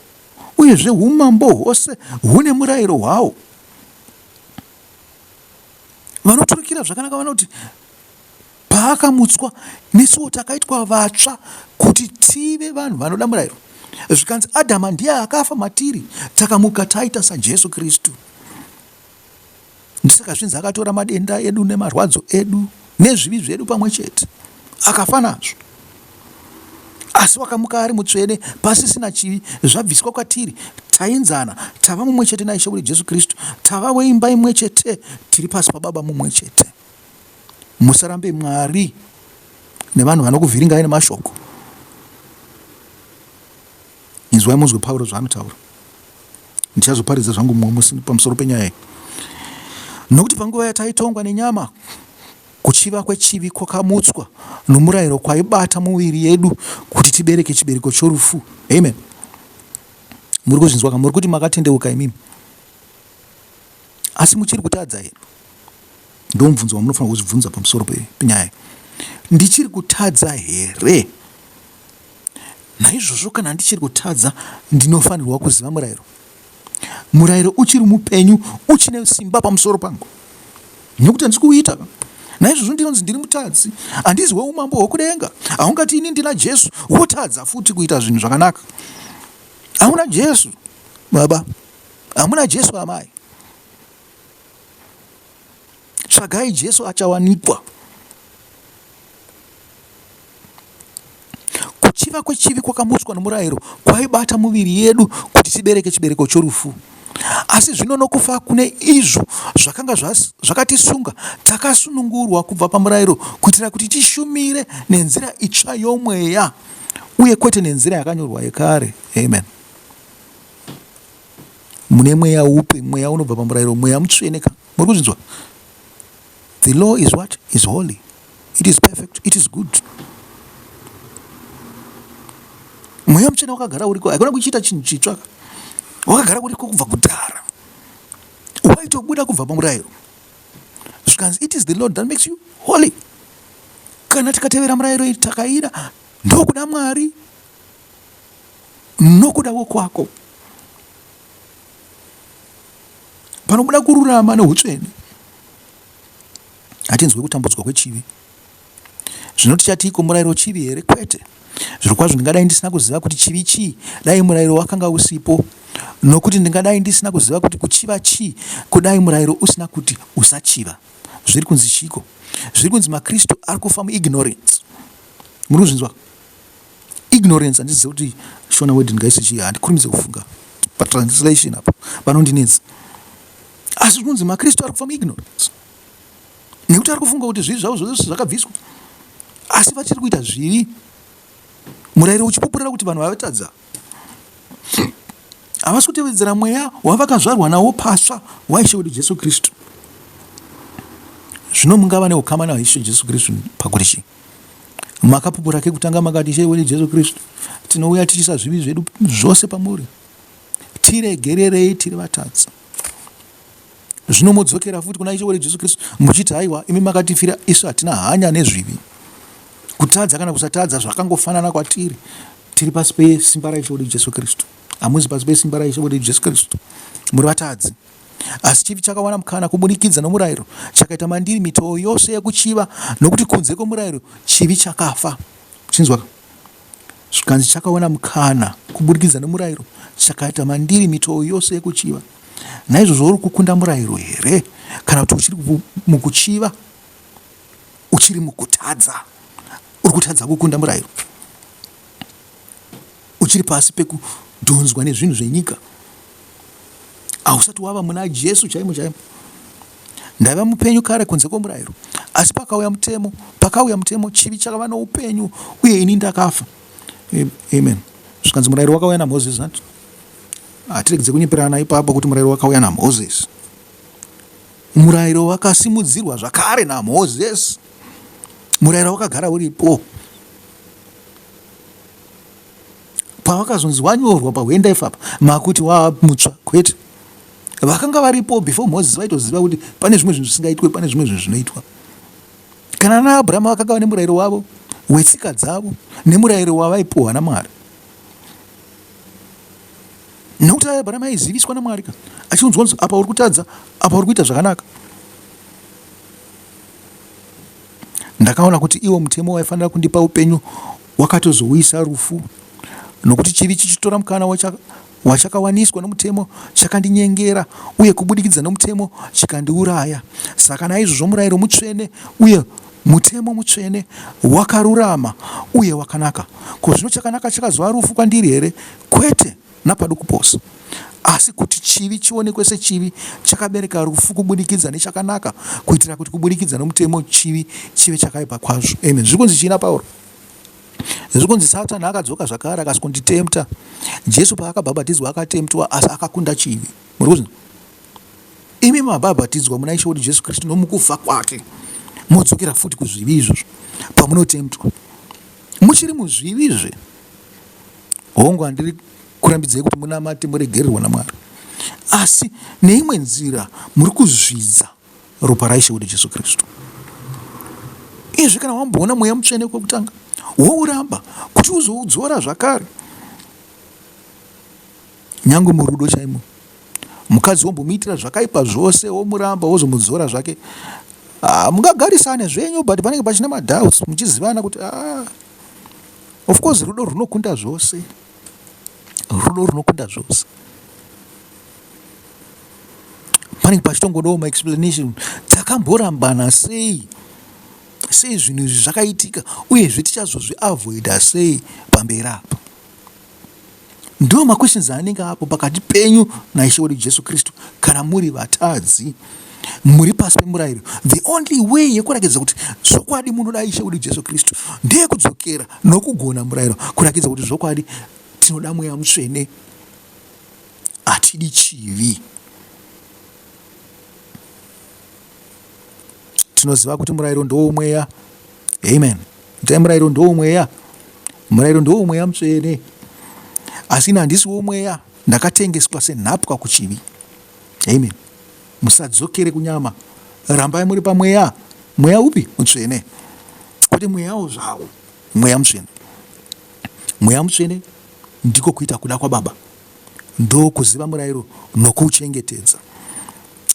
uyezve umambo hwose hune murayiro hwawo. Vanoturikira zvakanaka vanoti paakamutswa nesuwo takaitwa vatsva kuti tive vanhu vanoda murayiro. Zvikanzi Adhama ndiye akafa matiri, takamuka taita saJesu Kristu. Ndosaka zvinzi akatora madenda edu nemarwadzo edu nezvivi zvedu pamwe chete akafa nazvo. Asi wakamuka ari mutsvene pasisina chivi zvabviswa kwatiri tainzana tava mumwe chete naIshe wedu Jesu Kristu tava weimba imwe chete tiri pasi pababa mumwe chete. Musarambe Mwari nevanhu vanokuvhiringai nemashoko. Inzwai munzwe Pauro zvaanotaura. Ndichazoparidza zvangu mumwe musi pamusoro penyaya iyi. Nokuti panguva yataitongwa nenyama, kuchiva kwechivi kwakamutswa nomurayiro kwaibata muviri yedu kuti tibereke chibereko chorufu. Amen. Muri kuzvinzwa ka? Muri kuti makatendeuka imimi, asi muchiri kutadza here? Ndomubvunzo wamunofanira kuzvibvunza pamusoro penyaya iyi. Ndichiri kutadza here? Naizvozvo kana ndichiri kutadza, ndinofanirwa kuziva murayiro. Murayiro uchiri mupenyu, uchine simba pamusoro pangu, nekuti handisi kuuita. Naizvozvo ndinonzi ndiri mutadzi, handizi weumambo hwokudenga. Haungati ini ndina Jesu wotadza futi kuita zvinhu zvakanaka. Hamuna Jesu baba, hamuna Jesu amai. Tsvagai Jesu achawanikwa. Kuchiva kwechivi kwakamutswa nomurayiro kwaibata muviri yedu kuti tibereke chibereko chorufu. Asi zvino nokufa kune izvo zvakanga zvakatisunga, takasunungurwa kubva pamurayiro kuitira kuti tishumire nenzira itsva yomweya uye kwete nenzira yakanyorwa yekare. Amen. Mune mweya upi? Mweya unobva pamurayiro, mweya mutsvene ka. Muri kuzvinzwa? The law is what? Is holy. It is perfect. It is good. Mweya mutsvene wakagara uriko, haikona kuchiita chinhu chitsva. Wakagara uriko kubva kudhara. Waitobuda kubva pamurayiro. Zvikanzi it is the Lord that makes you holy. Kana tikatevera murayiro iyi takaida ndokuda Mwari nokuda wokwako. Panobuda kururama neutsvene. Hatinzwe kutambudzwa kwechivi. Zvino tichatiiko murayiro chivi here? Kwete. Zvirokwazvo ndingadai ndisina kuziva kuti chivi chii dai murayiro wakanga usipo. Nokuti ndingadai ndisina kuziva kuti kuchiva chii kudai murayiro usina kuti usachiva. Zviri kunzi chiiko? Zviri kunzi maKristu ari kufa muignorance. Muri kuzvinzwa? Ignorance handizive kuti Shona word ndingaise chii, handikurumidze kufunga patranslation apa panondinetsa. Asi zviri kunzi maKristu ari kufa muignorance. Nekuti ari kufunga kuti zvivi zvavo zvose zvakabviswa. Asi vachiri kuita zvivi. Murayiro uchipupurira kuti vanhu vavatadza. Havasi kutevedzera mweya wavakazvarwa nawo patsva waIshe wedu Jesu Kristu. Zvino mungava neukama naIshe Jesu Kristu pakuti chii? Makapupura kekutanga makati Ishe wedu Jesu Kristu, tinouya tichiisa zvivi zvedu zvose pamuri. Tiregererei tiri vatadzi. Zvino modzokera futi kuna Ishe wedu Jesu Kristu muchiti haiwa imi makatifira isu hatina hanya nezvivi. Kutadza kana kusatadza zvakangofanana kwatiri. Tiri pasi pesimba raIshe wedu Jesu Kristu. Hamuzi pasi pesimba raIshe wedu Jesu Kristu. Muri vatadzi. Asi chivi chakawana mukana kuburikidza nomurayiro chakaita mandiri mitoo yose yekuchiva, nokuti kunze kwomurayiro chivi chakafa. Chinzwa zvikanzi chakawana mukana kuburikidza nomurayiro chakaita mandiri mitoo yose yekuchiva. Naizvozvo uri kukunda murayiro here? Kana kuti uchiri mukuchiva? Uchiri mukutadza? Uri kutadza kukunda murayiro? Uchiri pasi pekudhonzwa nezvinhu zvenyika? Hausati wava muna Jesu chaimo chaimo. Ndaiva mupenyu kare kunze kwomurayiro, asi pakauya mutemo, pakauya mutemo, chivi chakava noupenyu uye ini ndakafa. Amen. Zvikanzi murayiro wakauya naMoses, hanti? Hatiregedze kunyeperana ipapo kuti murayiro wakauya naMoses. Murayiro wakasimudzirwa zvakare naMoses. Murayiro wakagara uripo. Pawakazonzi wanyorwa pahwendefa apa makuti wava mutsva kwete. Vakanga varipo before Moses vaitoziva kuti pane zvimwe zvinhu zvisingaitwe, pane zvimwe zvinhu zvinoitwa. Kana naAbrahama vakanga vane murayiro wavo wetsika dzavo nemurayiro wavaipuhwa naMwari. Nekuti Abrahama aiziviswa naMwari ka achiunzwa kunzi apa uri kutadza, apa uri kuita zvakanaka. Ndakaona kuti iwo mutemo waifanira kundipa upenyu wakatozouyisa rufu, nokuti chivi chichitora mukana wachakawaniswa nomutemo chakandinyengera uye kubudikidza nomutemo chikandiuraya. Saka naizvozvo murayiro mutsvene uye mutemo mutsvene wakarurama uye wakanaka. Ko zvino chakanaka chakazova rufu kwandiri here? Kwete napaduku pose. Asi kuti chivi chionekwe sechivi, chakabereka rufu kubudikidza nechakanaka, kuitira kuti kubudikidza nomutemo chivi chive chakaipa kwazvo. Amen. Zviri kunzi chii naPauro? Zviri kunzi Satani akadzoka zvakare akasvikonditempta. Jesu paakabhabhatidzwa akatemptwa asi akakunda chivi. Muri kuzvinzwa? Imi mabhabhatidzwa muna Ishe wedu Jesu Kristu nomukufa kwake, modzokera futi kuzvivi izvozvo pamunotemptwa. Muchiri muzvivizve. Hongu, handiri kurambidzai kuti munamate muregererwa naMwari, asi neimwe nzira muri kuzvidza ropa raIshe wedu Jesu Kristu. Izvi kana wamboona Mweya Mutsvene kwekutanga, wouramba kuti uzoudzora zvakare, nyange murudo chaimo. Mukadzi wombomuitira zvakaipa zvose, womuramba, wozomudzora zvake. Ah, mungagarisane zvenyu but panenge pachina madoubts muchizivana kuti ah, Of course rudo runokunda zvose. Rudo runokunda zvose. Panenge pachitongodawo maexplanation. Takamborambana sei? Sei zvinhu izvi zvakaitika uyezve tichazozviavoida sei pamberi apa? Ndiwo maquestions anenge apo pakati penyu naIshe wedu Jesu Kristu kana muri vatadzi muri pasi pemurayiro. The only way yekurakidza kuti zvokwadi munoda Ishe wedu Jesu Kristu ndeyekudzokera nokugona murayiro, kurakidza kuti zvokwadi tinoda Mweya Mutsvene, hatidi chivi. Tinoziva kuti murayiro ndowomweya. Amen. Itai murayiro ndowomweya. Murayiro ndowomweya mutsvene. Asi ini handisi womweya, ndakatengeswa senhapwa kuchivi. Amen. Musadzokere kunyama. Rambai muri pamweya. Mweya upi? Mutsvene. Kwete mweyawo zvawo. Mweya mutsvene. Mweya mutsvene ndiko kuita kuda kwaBaba. Ndokuziva murayiro nokuuchengetedza.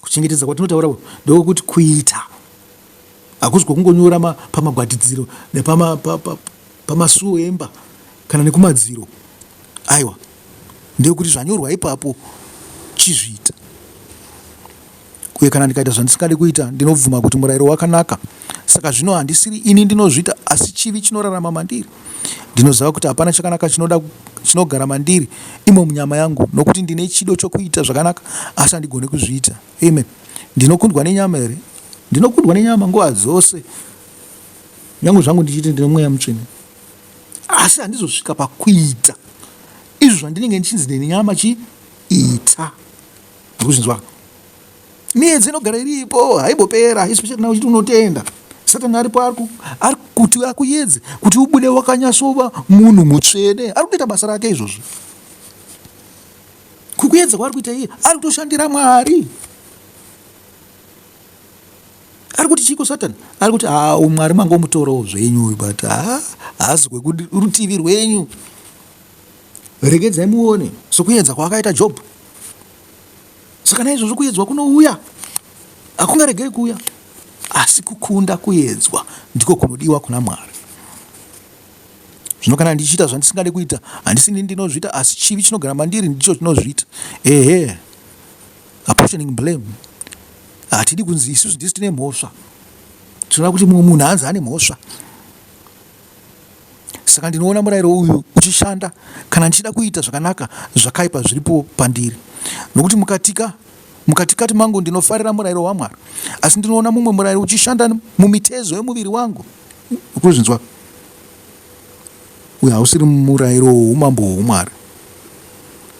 Kuchengetedza kwatinotaura ndokuti kuita. Hakusi kwekungonyora pamagwatidziro nepamasuo emba kana nekumadziro. Aiwa, ndeyekuti zvanyorwa ipapo chizviita. Uye kana ndikaita zvandisingadi kuita, ndinobvuma kuti murayiro wakanaka. Saka zvino handisiri ini ndinozviita, asi chivi chinorarama mandiri. Ndinoziva kuti hapana chakanaka chinoda chinogara mandiri imo munyama yangu, nokuti ndine chido chokuita zvakanaka, asi handigoni kuzviita. Amen. Ndinokundwa nenyama here? Ndinokundwa nenyama nguva dzose, nyange zvangu ndichiti ndine Mweya Mutsvene, asi handizosvika pakuita izvo zvandinenge ndichinzi nenyama chiita. Ndikuzvinzwa. Miedzi inogara iripo, haimbopera, especially kana uchiti unotenda. Satani aripo ari kuti akuyedze kuti ubude wakanyatsova munhu mutsvene. Ari kutoita basa rake izvozvo. Kukuedza kwaari kuita iye, ari kutoshandira Mwari. Ari kuti chiiko Satani? Ari kuti haa Mwari mangomutorawo zvenyu uyu but haa haasi kwekurutivi rwenyu. Regedzai muone sokuedza kwaakaita Jobho. Saka naizvozvo kuedzwa kunouya, hakungaregeri kuuya, asi kukunda kuedzwa ndiko kunodiwa kuna Mwari. Zvino kana ndichiita zvandisingade kuita, handisini ndinozviita, asi chivi chinogara mandiri ndicho chinozviita. Ehe, apportioning blame. Hatidi kunzi isusu ndisu tine mhosva, tinoda kuti mumwe munhu anzi ane mhosva. Saka ndinoona murayiro uyu uchishanda kana ndichida kuita zvakanaka, zvakaipa zviripo pandiri. Nokuti mukatika mukatikati mangu ndinofarira murayiro waMwari, asi ndinoona mumwe murayiro uchishanda mumitezo yomuviri wangu. Kuzvinzwa? Uyu hausiri murayiro woumambo hwoumwari.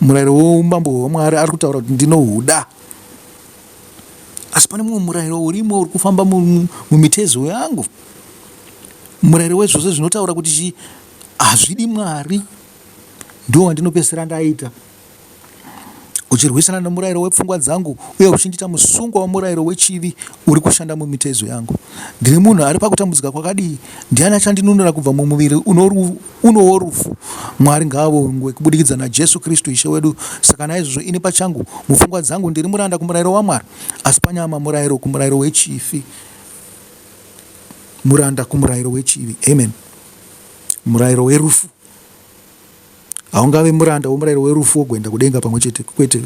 Murayiro woumambo hwaMwari ari kutaura kuti ndinohuda. Asi pane mumwe murayiro urimo uri kufamba mumitezo yangu. Murayiro wezvose zvinotaura kuti chii hazvidi Mwari ndiwo wandinopedzisira ndaita, uchirwisana nomurayiro wepfungwa dzangu uye uchindiita musungwa womurayiro wechivi uri kushanda mumitezo yangu. Ndiri munhu ari pakutambudzika kwakadii! Ndiani achandinunura kubva mumuviri uno worufu? Mwari ngaavongwe kubudikidza naJesu Kristu Ishe wedu! Saka naizvozvo ini pachangu, mupfungwa dzangu ndiri muranda kumurayiro waMwari, asi panyama murayiro kumurayiro wechivi. Muranda kumurayiro wechivi. Amen. Murayiro werufu. Haungave muranda womurayiro werufu wogoenda kudenga pamwe chete. Kwete,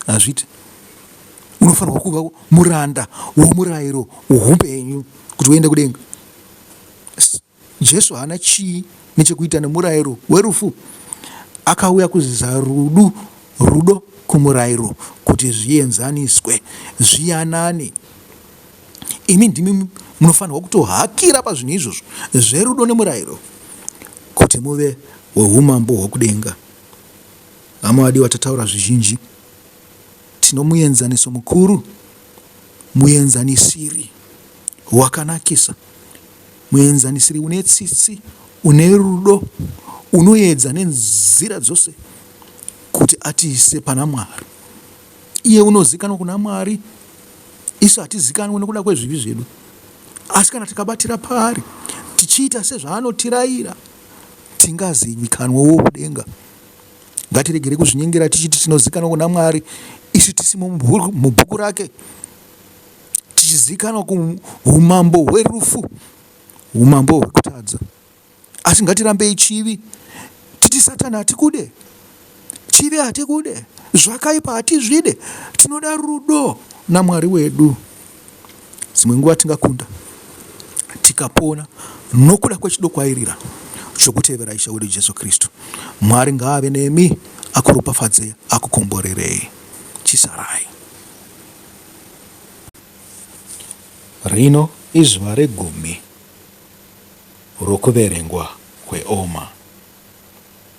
hazviiti. Unofanirwa kuva muranda womurayiro woupenyu kuti uende kudenga. Jesu haana chii nechekuita nemurayiro werufu. Akauya kuzisa rudu, rudo kumurayiro kuti zvienzaniswe, zviyanane. Imi ndimi munofanirwa kutohakira pazvinhu izvozvo zverudo nemurayiro kuti muve weumambo hwokudenga. Hama vadiwa, tataura zvizhinji. Tino muenzaniso mukuru, muenzanisiri wakanakisa, muenzanisiri une tsitsi, une rudo, unoedza nenzira dzose kuti atiise pana Mwari. Iye unozikanwa kuna Mwari, isu hatizikanwe nokuda kwezvivi zvedu. Asi kana tikabatira paari, tichiita sezvaanotirayira, tingazivikanwewo kudenga. Ngatiregere kuzvinyengera tichiti tinozikanwa kuna Mwari isu tisimo mubhuku rake, tichizikanwa kuumambo hwerufu, umambo hwekutadza. Asi ngatirambei chivi, titi Satani hatikude, chivi hatikude, zvakaipa hatizvide, tinoda rudo naMwari wedu. Dzimwe nguva tingakunda tikapona nokuda kwechidokwairira chokutevera Ishe wedu Jesu Kristu. Mwari ngaave nemi, akuropafadze, akukomborerei. Chisarai. Rino izuva regumi rokuverengwa kweOma.